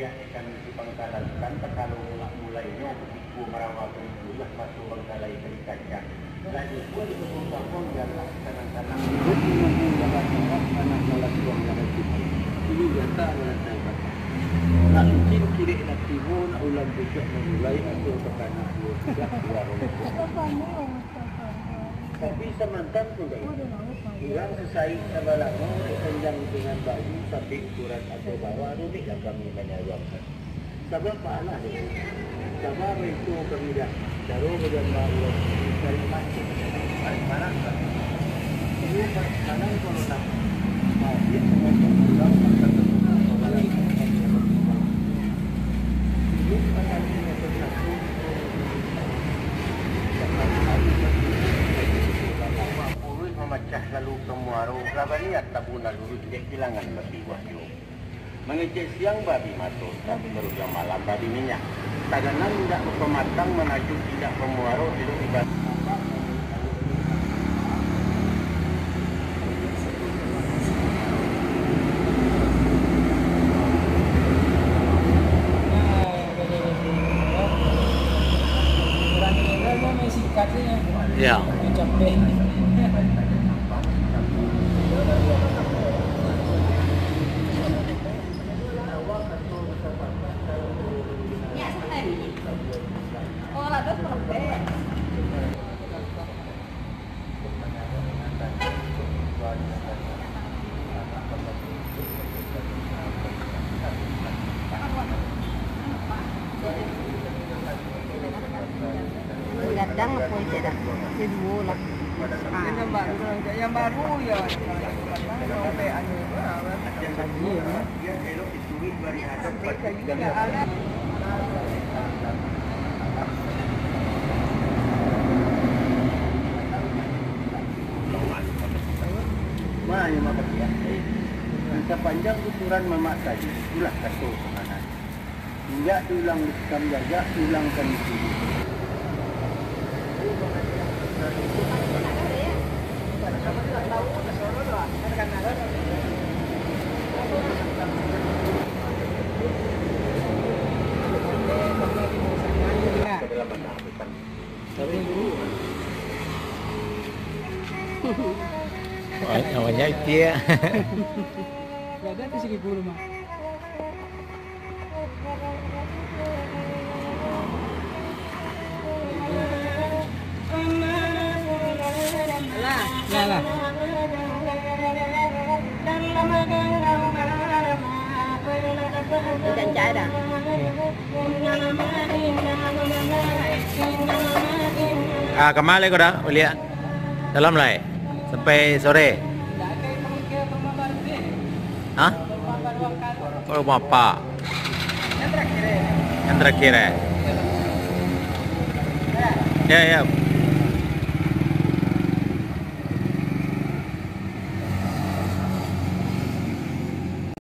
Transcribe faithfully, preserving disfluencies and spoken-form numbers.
Kami di Bangkalan, kan, takalo mulak-mulainyo, bukiko marawa baritu lah maso Bangkalai ka dikacak. Lah dibuek di Kabupaten Bangkalan, sanang-sanang. Hidup menunggu dalam darat, tanah lalasuang lalai tibo. Ini nyata lalai batang. Nak licin kirek nak tibo, nak ulam pucuak mamulai, atau takanak duo pucuak dua rokok. Tapi samantang pun, urang sasaik sabalamo, dipanjang dengan bayu, sampai ukuran atau bawah, rumiklah kami manyaruangkan. Sabab baalah dek, sabab baitu kami dah, caro bajamba urang, cari macam, cari parah, cari parah, kalau nak, mau dia mengajar urang, maka tentu saudara kami yang berkembang. Hidup pada dunia bersatu, Buruih mamacah lalu ka muaro, lah baniat tabu nan luruih, dek bilangan bapiwah juo. Mangecek siang babi mato, tapi barujuang malam babi minyak. Taganang indak bapamatang, manajuk indak bamuaro, elok ibarat. Ya. Gadang apo cek dah? Duo lah. Yang baru, yang baru ya. Yang baru ya. Sapanjang tuturan mamak tadi, itulah kato pamanah. Indak diulang di sitam jajak, diulangkan di sini. Namanya Itia. Jangan cakap dah. Ah, kama lai ko dah, uliak. Dalam lai. Sampai sore. Hah? Oh, rumah apa? Yang terakhir eh? Ya, ya.